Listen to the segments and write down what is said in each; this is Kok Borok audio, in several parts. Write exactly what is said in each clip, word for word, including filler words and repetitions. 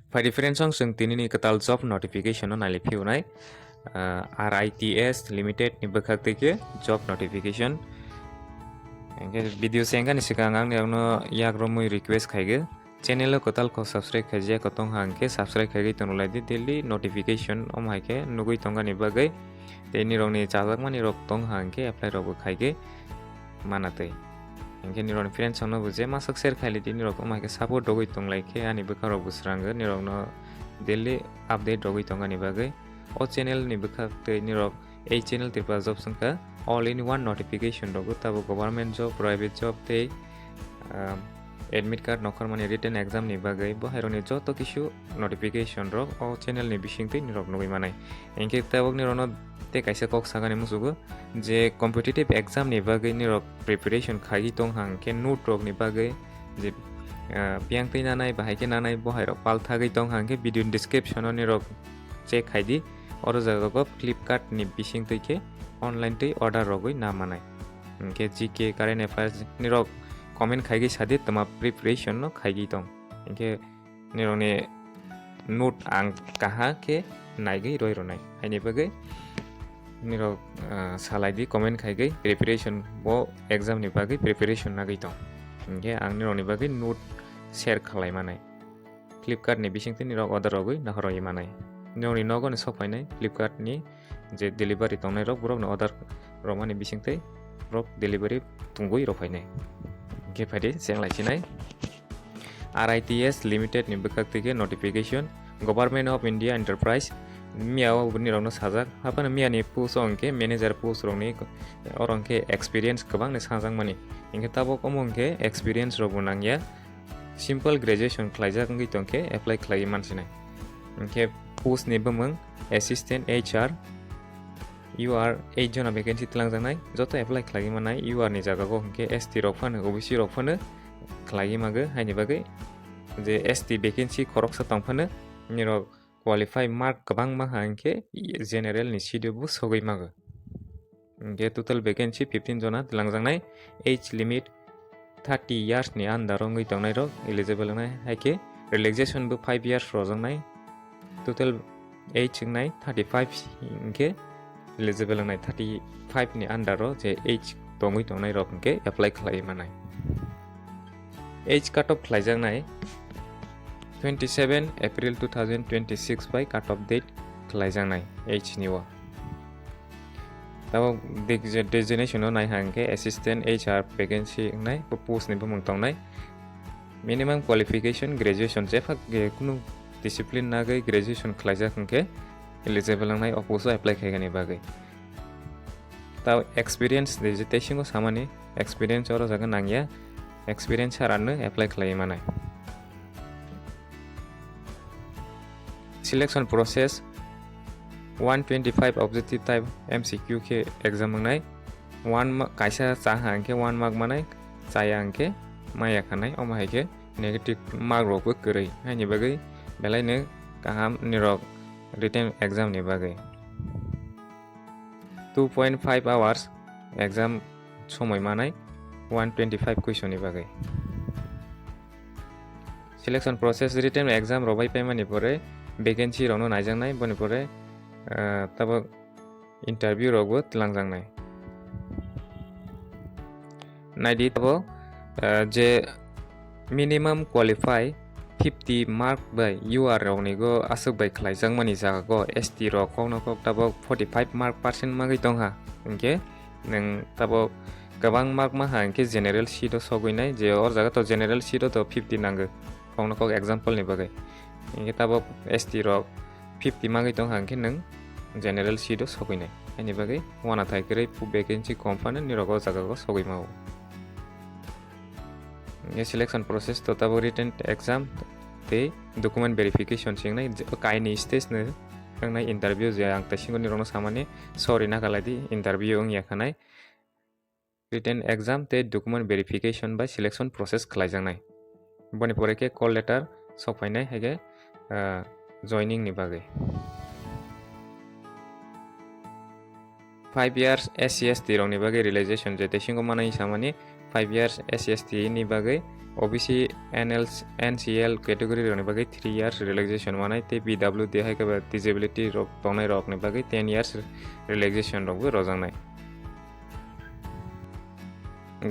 Phaidi friends, ang chwng tinini kwtal job notification no nailai phiyunai, ah, R I T S Limited ni bwkhak twi khe job notification. Hwnkhe video se wngkha ni swkang ang nirokno yak romwi request khaigwi, channel o kwtal kok subscribe khaijak kok tong hwnkhe subscribe khaigwi tonglaidi, daily notification omo hai khe nugwi tongani bagwi tei nirokni chajakmani rok tong hwnkhe apply rokbo khaigwi mana twi. Hinkhe nirokni friends rokno bo je masak share khailidi, nirok omo hai khe support rogwi tonglai khe ani bwkha rokbo swrangwi nirokno daily update rogwi tongani bagwi. O channel ni bwkhak tei nirok ei channel Tripura Jobs wngkha all in one notification rogo, tabuk government job, private job tei, ah, admit card nokharmani written exam ni bagwi bo hairokni joto kisu notification rok o channel ni bisingtwi nirok nugwi manai. Hinkhe tabuk nirokno tei kaisa kok sakani muchugo je competitive exam ni bagwi nirok preparation khaigwi tong hwnkhe note rok ni bagwi je, ah, piyang twi nanai bahai khe nanai bo hairok pal thagwi tong hwnkhe video description o nirok check khaidi, oro jaga o Flipkart ni bisingtwi khe online twi order rogwi na manai. Hinkhe G K current affairs nirok comment khaigwi sadi tma preparation no khaigwi tong. Hinkhe nirokni note ang kaha khe naigwi roi rwnai. Haini bagwi nirok, ah, salaidi comment khaigwi preparation bo exam ni bagwi preparation nagwi tong. Hinkhe ang nirokni bagwi note share khlai manai. Flipkart ni bisingtwi nirok order rogwi nahorwi manai. Nirokni nogo ni sok phainai Flipkart ni je delivery tongnai rok, borok ni order romani bisingtwi borok delivery tungwi rok phainai. Hinkhe phaidi cheng lai sinai. R I T S Limited ni bwkhak twi khe notification, Government of India Enterprise, miya o nirokno sajak, haphano miya ni post o hinkhe manager post rokni oro hinkhe experience kwbangni sajak mani. Hinkhe tabuk omo hinkhe experience rokbo nangya, simple graduation khlaijak wngwi tongkhe apply khlaiwi mansinai. Hinkhe post ni bumung assistant H R, U R eight jona vacancy twlangjaknai, joto apply khlaiwi mannai U R ni jaga o, hinkhe S T rok phano, O B C rok phano khlaiwi mago, haini bagwi je S T vacancy khoroksa tong phano nirok qualify mark kwbangma ha hinkhe general ni seat o bo sogwi mago. Hinkhe total vacancy fifteen jona twlangjaknai, age limit thirty years ni under wngwi tongnai rok eligible wngnai, hai khe relaxation bo five years rojaknai, total age wngnai thirty five hinkhe eligible wngnai, thirty five ni under o je age tongwi tongnai rok hinkhe apply khlaiwi manai. Age cut off khlaijaknai twenty seven April two thousand twenty six bai cut off date khlaijaknai age ni o. Tabuk designation no nai hwnkhe assistant H R vacancy wngnai, bo post ni bumung tongnai. Minimum qualification graduation, jepha kunu discipline nagwi graduation khlaijak hwnkhe eligible wngnai o post o apply khaigani bagwi. Tei experience ni je tesingo samani experience oro jaga nangya, experience sara no apply khlaiwi manai. Selection process one twenty five objective type M C Q khe exam wngnai, one ma-, kaisa cha ha hinkhe one mark manai, chaya hinkhe maya khanai, omo hai khe negative mark rok bo kwrwi, haini bagwi belai no kaham nirok written exam ni bagwi. Two point five hours exam somoi manai one twenty five question ni bagwi. Selection process, written exam rok bai paimani pore vacancy rok no naijaknai, boni pore, ah, tabuk interview rok bo twlangjaknai. Naidi tabuk, ah, je minimum qualify fifty mark bai U R rokni go aswk bai khlaijakmani jaga go S T rok kokno kok tabuk forty five mark percent magwi tongkha, hinkhe nwng tabuk kwbang mark maha hinkhe general seat o sogwi nai, je o jaga to general seat o to fifty nango kokno kok example ni bagwi, hinkhe tabuk S T rok fifty magwi tongkha hinkhe nwng general seat o sogwi nai, haini bagwi uanathai kwrwi vacancy kom phano nirok o jaga go sogwi mao. Hinkhe selection process to tabuk written exam tei document verification se wngnai, je kaini stage no wngnai interview, je ang tei singo nirokno samani sorry nakalaidi, interview wngya khanai, written exam tei document verification bai selection process khlaijaknai. Boni pore khe call letter sok phainai, hai khe, ah, joining ni bagwi. Five years S C S T rokni bagwi relaxation, je tesingo manai samani five years S C S T ni bagwi O B C, N L, N C L category rokni bagwi three years relaxation manai, tei P W D hai khe ba disability rok tongnai rokni bagwi ten years relaxation rokbo rojaknai.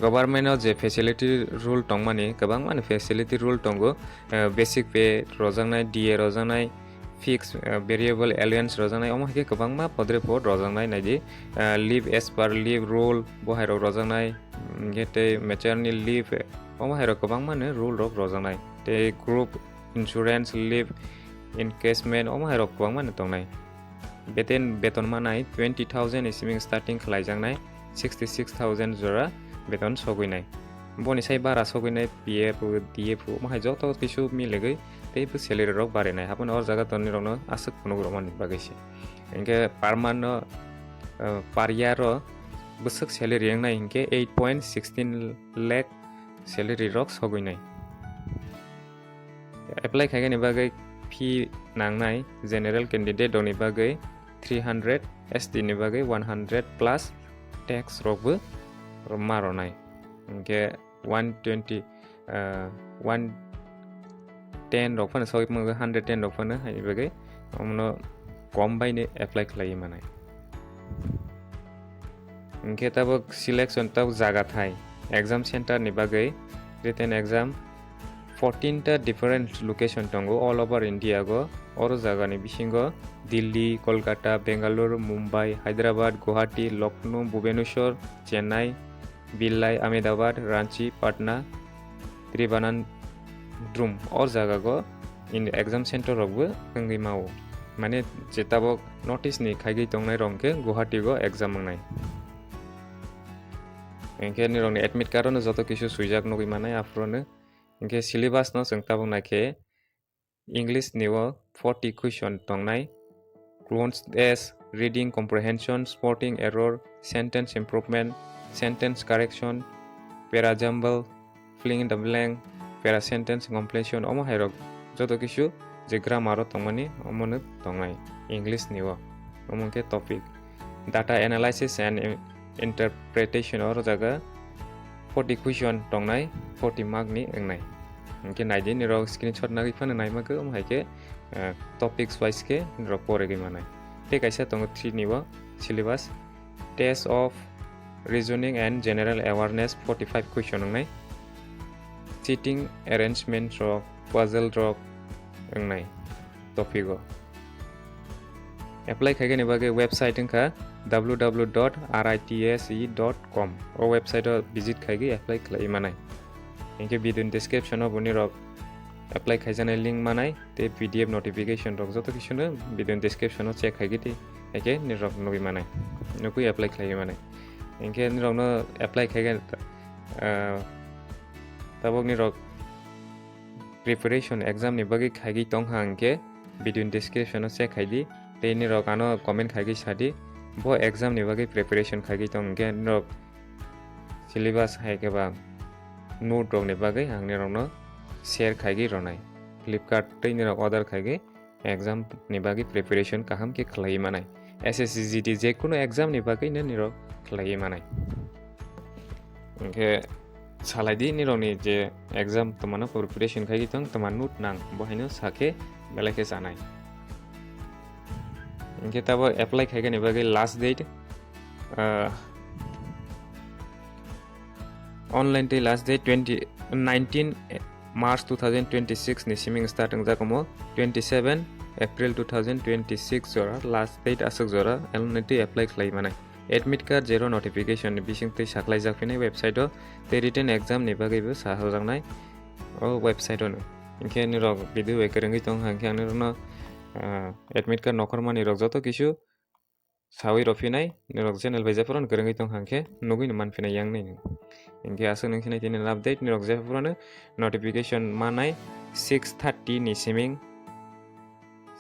Government o je facility rule tongmani, kwbangmani facility rule tongo, eh, basic pay rojaknai, D A rojaknai, fixed, eh, variable allowance rojaknai, omo hai khe kwbangma podre pod rojaknai, naidi, eh, leave as per leave rule bo hai rok rojaknai, hingkhe tei maternity leave, omo hai rok kwbangmani rule rok rojaknai, tei group insurance, leave encashment, omo hai rok kwbangmani tongnai. Beten, beton manai twenty thousand ni siming starting khlaijaknai, sixty six thousand jora beton sogwinai. Boni sai bara sogwinai P F o, D F o, omo hai joto kisu miligwi tei bo salary rok barinai. Haphano or jaga tongnai rokno aswk phunuk rwmani bagwi se. Hingkhe per month no, uh, per year o bwswk salary wngnai hingkhe eight point sixteen lakh salary rok sogwinai. Apply khaigani bagwi fee nangnai general candidate rokni bagwi three hundred, S T ni bagwi one hundred plus tax rokbo ma rwnai. Hingkhe one twenty, ah, one ten rok phano sogwi mwngo, hundred ten rok phano hai bagwi omono kom bai ni apply khlaiwi manai. Hingkhe tabuk selection tabuk jaga thai, exam center ni bagwi written exam fourteen ta different location tongo all over India go. Oro jaga ni bisingo Delhi, Kolkata, Bengaluru, Mumbai, Hyderabad, Guwahati, Lucknow, Bhubaneswar, Chennai, Bhilai, Ahmedabad, Ranchi, Patna, Thiruvananthapuram, o jaga go in exam center rok bo wngwi mao. Mane je tabuk notice ni khaigwi tongnai rok hwnkhe Guwahati go exam wngnai. Hwnkhe nirok ni admit card o no joto kisu swijak nugwi manai aphuru no. Hwnkhe syllabus no chwng tabuk naikhe English ni o forty question tongnai. Clues test, reading comprehension, spelling error, sentence improvement, sentence correction, para jumble, fill in the blank, para sentence completion, omo hai rok joto kisu je grammar o tongmani omo no tongnai English ni o. Omo khe topic. Data analysis and interpretation, oro jaga forty question tongnai, forty mark ni wngnai. Hwnkhe naidi nirok screenshot nagwi phano naima khe, omo hai khe, eh, topics wise khe nirok porigwi manai. Tei kaisa tongo three ni o syllabus, test of reasoning and general awareness, forty five question wngnai. Seating arrangement rok, puzzle rok wngnai topic o. Apply khaigani bagwi website wngkha W W W dot R I T S E dot com. O website o visit khaigwi apply khlaiwi manai. Hwnkhe video ni description o bo nirok apply khaijaknai link manai tei P D F notification rok joto kisu no video ni description o check khaigwi tei haikhe nirok nugwi manai, nugwi apply khlaiwi manai. Hwnkhe nirok no apply khaigani, ah, tabuk nirok preparation exam ni bagwi khaigwi tongkha hwnkhe video ni description o check khaidi tei nirok ano comment khaigwi sadi bo exam ni bagwi preparation khaigwi tong hwnkhe nirok syllabus hai khe ba note rok ni bagwi ang nirok no share khaigwi rwnai. Flipkart tei nirok order khaigwi exam ni bagwi preparation kaham khe khlaiwi manai. S S C G D je kunu exam ni bagwi no nirok khlaiwi manai. Hwnkhe salaidi nirokni je exam twmano preparation khaigwi tong, twma note nang, bo haino sakhe belai khe chanai. Hwnkhe tabuk apply khaigani bagwi last date, ah, online tei last date twenty, nineteen March two thousand twenty-six ni siming start wngjak omo, twenty-seven April two thousand twenty-six jora last date aswk jora online tei apply khlai manai. Admit card zero notification ni bising twi saklaijak phinai website o tei written exam ni bagwi bo sajaknai o website o no. Hinkhe nirok video bai kwrwngwi tong kha, hinkhe ang nirokno, ah, admit card nokhormani rok joto kisu sawi rw phinai, nirok channel bai jephuru kwrwngwi tong kha hinkhe nugwi no man phinai yang nini. Hinkhe aswk nung khe nai tini update, nirok jephuru notification manai six thirty ni siming,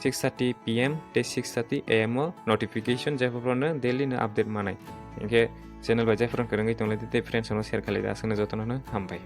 six thirty P M tei six thirty A M o notification jephuru daily no update manai. Hinkhe channel bai jephuru kwrwngwi tong lai tei friends no share khlai di, aswk no jotono no hambai.